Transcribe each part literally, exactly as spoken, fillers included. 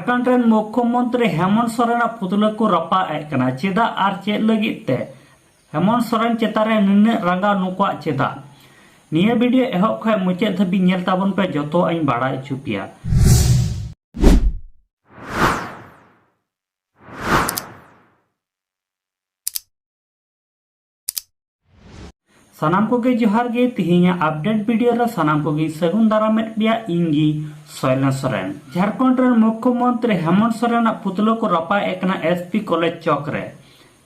ᱡᱷᱟᱲᱠᱷᱚᱸᱰ ᱨᱮᱱ ᱢᱩᱠᱷᱭᱚᱢᱚᱱᱛᱨᱤ ᱦᱮᱢᱚᱱᱛ ᱥᱚᱨᱮᱱᱟᱜ ᱯᱩᱛᱞᱟᱹ ᱠᱚ ᱨᱟᱯᱟᱜ ᱮᱫ ᱠᱟᱱᱟ᱾ ᱪᱮᱫᱟᱜ ᱟᱨ ᱪᱮᱫ ᱞᱟᱹᱜᱤᱫ ᱛᱮ? ᱦᱮᱢᱚᱱᱛ ᱥᱚᱨᱮᱱ ᱪᱮᱛᱟᱱ ᱨᱮ ᱱᱩᱱᱟᱹᱜ ᱨᱟᱸᱜᱟᱣ, ᱱᱩᱠᱩᱣᱟᱜ ᱪᱮᱫᱟᱜ? ᱱᱤᱭᱟᱹ ᱵᱷᱤᱰᱤᱭᱳ ᱮᱦᱚᱵ ᱠᱷᱚᱱ ᱢᱩᱪᱟᱹᱫ ᱫᱷᱟᱹᱵᱤᱡ ᱧᱮᱞ ᱛᱟᱵᱚᱱ ᱯᱮ, ᱡᱚᱛᱚᱣᱟᱜ ᱤᱧ ᱵᱟᱲᱟᱭ ᱦᱚᱪᱚ ᱯᱮᱭᱟ᱾ ᱥᱟᱱᱟᱢ ᱠᱚᱜᱮ ᱡᱚᱦᱟᱨ ᱜᱮ᱾ ᱛᱤᱦᱤᱧᱟᱜ ᱟᱯᱰᱮᱴ ᱵᱷᱤᱰᱤᱭᱳ ᱨᱮ ᱥᱟᱱᱟᱢ ᱠᱚᱜᱮ ᱥᱟᱹᱜᱩᱱ ᱫᱟᱨᱟᱢᱮᱫ ᱯᱮᱭᱟ᱾ ᱤᱧ ᱜᱮ ᱥᱚᱭᱞᱮᱱ ᱥᱚᱨᱮᱱ᱾ ᱡᱷᱟᱲᱠᱷᱚᱸᱰ ᱨᱮᱱ ᱢᱩᱠᱷᱭᱚᱢᱚᱱᱛᱨᱤ ᱦᱮᱢᱚᱱᱛ ᱥᱚᱨᱮᱱᱟᱜ ᱯᱩᱛᱞᱟᱹ ᱠᱚ ᱨᱟᱯᱟᱜ ᱮᱫ ᱠᱟᱱᱟ ᱮᱥ ᱯᱤ ᱠᱚᱞᱮᱡᱽ ᱪᱚᱠ ᱨᱮ᱾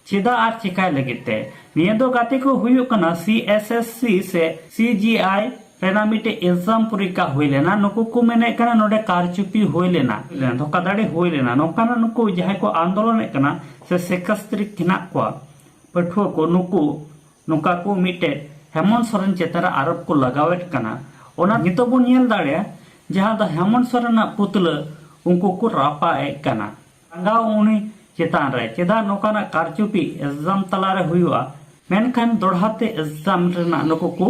ᱪᱮᱫᱟᱜ ᱟᱨ ᱪᱮᱠᱟᱭ ᱞᱟᱹᱜᱤᱫ ᱛᱮ? ᱱᱤᱭᱟᱹ ᱫᱚ ᱜᱟᱛᱮ ᱠᱚ ᱦᱩᱭᱩᱜ ᱠᱟᱱᱟ ᱥᱤ ᱮᱥ ᱮᱥ ᱥᱤ ᱥᱮ ᱥᱤ ᱡᱤ ᱟᱭ ᱨᱮᱱᱟᱜ ᱢᱤᱫᱴᱮᱡ ᱮᱠᱡᱟᱢ ᱯᱚᱨᱤᱠᱠᱷᱟ ᱦᱩᱭ ᱞᱮᱱᱟ᱾ ᱱᱩᱠᱩ ᱠᱚ ᱢᱮᱱᱮᱫ ᱠᱟᱱᱟ ᱱᱚᱰᱮ ᱠᱟᱨᱪᱩᱯᱤ ᱦᱩᱭ ᱞᱮᱱᱟ, ᱫᱷᱳᱠᱟᱫᱷᱟᱲᱤ ᱦᱩᱭ ᱞᱮᱱᱟ᱾ ᱱᱚᱝᱠᱟᱱᱟᱜ ᱱᱩᱠᱩ ᱡᱟᱦᱟᱸᱭ ᱠᱚ ᱟᱱᱫᱳᱞᱚᱱᱮᱫ ᱠᱟᱱᱟ ᱥᱮ ᱥᱮᱠᱟᱥᱛᱨᱤᱠ ᱦᱮᱱᱟᱜ ᱠᱚᱣᱟ, ᱯᱟᱹᱴᱷᱩᱣᱟᱹ ᱠᱚ, ᱱᱩᱠᱩ ᱱᱚᱝᱠᱟ ᱠᱚ ᱢᱤᱫᱴᱮᱡ ᱦᱮᱢᱚᱱᱛ ᱥᱚᱨᱮᱱ ᱪᱮᱛᱟᱱ ᱨᱮ ᱟᱨᱳᱯ ᱠᱚ ᱞᱟᱜᱟᱣᱮᱫ ᱠᱟᱱᱟ᱾ ᱚᱱᱟ ᱱᱤᱛᱚᱜ ᱵᱚᱱ ᱧᱮᱞ ᱫᱟᱲᱮᱭᱟᱜᱼᱟ, ᱡᱟᱦᱟᱸ ᱫᱚ ᱦᱮᱢᱚᱱᱛ ᱥᱚᱨᱮᱱᱟᱜ ᱯᱩᱛᱞᱟᱹ ᱩᱱᱠᱩ ᱠᱚ ᱨᱟᱯᱟᱜ ᱮᱫ ᱠᱟᱱᱟ᱾ ᱨᱟᱸᱜᱟᱣ ᱩᱱᱤ ᱪᱮᱛᱟᱱ ᱨᱮ ᱪᱮᱫᱟᱜ ᱱᱚᱝᱠᱟᱱᱟᱜ ᱠᱟᱨᱪᱩᱯᱤ ᱮᱠᱡᱟᱢ ᱛᱟᱞᱟᱨᱮ ᱦᱩᱭᱩᱜᱼᱟ, ᱢᱮᱱᱠᱷᱟᱱ ᱫᱚᱲᱦᱟ ᱛᱮ ᱮᱠᱡᱟᱢ ᱨᱮᱱᱟᱜ ᱱᱩᱠᱩ ᱠᱚ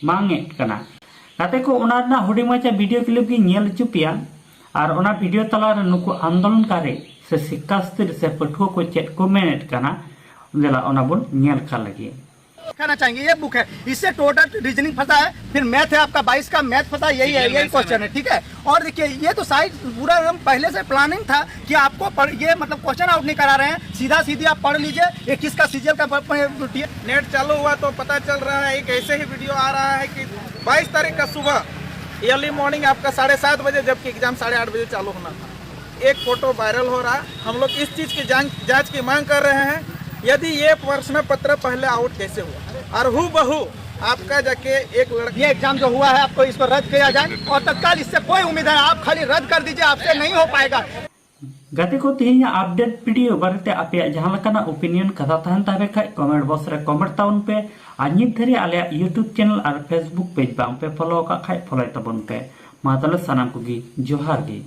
ᱢᱟᱝᱮᱫ ᱠᱟᱱᱟ᱾ ᱜᱟᱛᱮ ᱠᱚ, ᱚᱱᱟ ᱨᱮᱱᱟᱜ ᱦᱩᱰᱤᱧ ᱢᱟᱪᱷᱟ ᱵᱷᱤᱰᱤᱭᱳ ᱠᱞᱤᱯ ᱜᱤᱧ ᱧᱮᱞ ᱦᱚᱪᱚ ᱯᱮᱭᱟ, ᱟᱨ ᱚᱱᱟ ᱵᱷᱤᱰᱤᱭᱳ ᱛᱟᱞᱟᱨᱮ ᱱᱩᱠᱩ ᱟᱱᱫᱳᱞᱚᱱᱠᱟᱨᱤ ᱥᱮ ᱥᱤᱠᱠᱷᱟᱥᱛᱨᱤ ᱥᱮ ᱯᱟᱹᱴᱷᱩᱣᱟᱹ ᱠᱚ ᱪᱮᱫ ᱠᱚ ᱢᱮᱱᱮᱫ ᱠᱟᱱᱟ, ᱫᱮᱞᱟ ᱚᱱᱟ ᱵᱚᱱ ᱧᱮᱞ ᱠᱟᱜ ᱞᱟᱹᱜᱤᱫ᱾ खाना चाहेंगे। ये बुक है, इससे टोटल रीजनिंग फंसा है, फिर मैथ है आपका बाईस का, मैथ फंसा, यही है, यही क्वेश्चन है, ठीक है। और देखिए, ये तो साइड पूरा हम पहले से प्लानिंग था कि आपको पढ़, ये मतलब क्वेश्चन आउट नहीं करा रहे हैं, सीधा सीधी आप पढ़ लीजिए। इक्कीस का सीजीएल का प- प- टी- नेट चालू हुआ तो पता चल रहा है, एक ऐसे ही वीडियो आ रहा है कि बाईस तारीख का सुबह अर्ली मॉर्निंग आपका साढ़े सात बजे, जबकि एग्जाम साढ़े आठ बजे चालू होना था। एक फोटो वायरल हो रहा है। हम लोग इस चीज की जांच जांच की मांग कर रहे हैं। यदि ये प्रश्न पत्र पहले आउट कैसे हुआ और हू बहू आपका जाके एक लड़का ये एग्जाम जो हुआ है, आपको इसको रद्द किया जाए और तत्काल इससे कोई उम्मीद है, आप खाली रद्द कर दीजिए, आपसे नहीं हो पाएगा। ᱜᱟᱛᱮ ᱠᱚ, ᱛᱮᱦᱮᱧᱟᱜ ᱟᱯᱰᱮᱴ ᱵᱷᱤᱰᱤᱭᱳ ᱵᱟᱨᱮᱛᱮ ᱟᱯᱮᱭᱟᱜ ᱡᱟᱦᱟᱸ ᱞᱮᱠᱟᱱᱟᱜ ᱳᱯᱤᱱᱤᱭᱚᱱ ᱠᱟᱛᱷᱟ ᱛᱟᱦᱮᱱ ᱛᱟᱯᱮ ᱠᱷᱟᱡ ᱠᱚᱢᱮᱱᱴ ᱵᱚᱠᱥ ᱨᱮ ᱠᱚᱢᱮᱱᱴ ᱛᱟᱵᱚᱱ ᱯᱮ, ᱟᱨ ᱱᱤᱛ ᱫᱷᱟᱹᱨᱤᱡ ᱟᱞᱮᱭᱟᱜ ᱤᱭᱩᱴᱩᱵᱽ ᱪᱮᱱᱮᱞ ᱟᱨ ᱯᱷᱮᱥᱵᱩᱠ ᱯᱮᱡᱽ ᱵᱟᱝ ᱯᱮ ᱯᱷᱚᱞᱳ ᱟᱠᱟᱫ ᱠᱷᱟᱡ ᱯᱷᱚᱞᱳᱭ ᱛᱟᱵᱚᱱ ᱯᱮ᱾ ᱢᱟ ᱛᱟᱦᱞᱮ ᱥᱟᱱᱟᱢ ᱠᱚᱜᱮ ᱡᱚᱦᱟᱨ ᱜᱮ᱾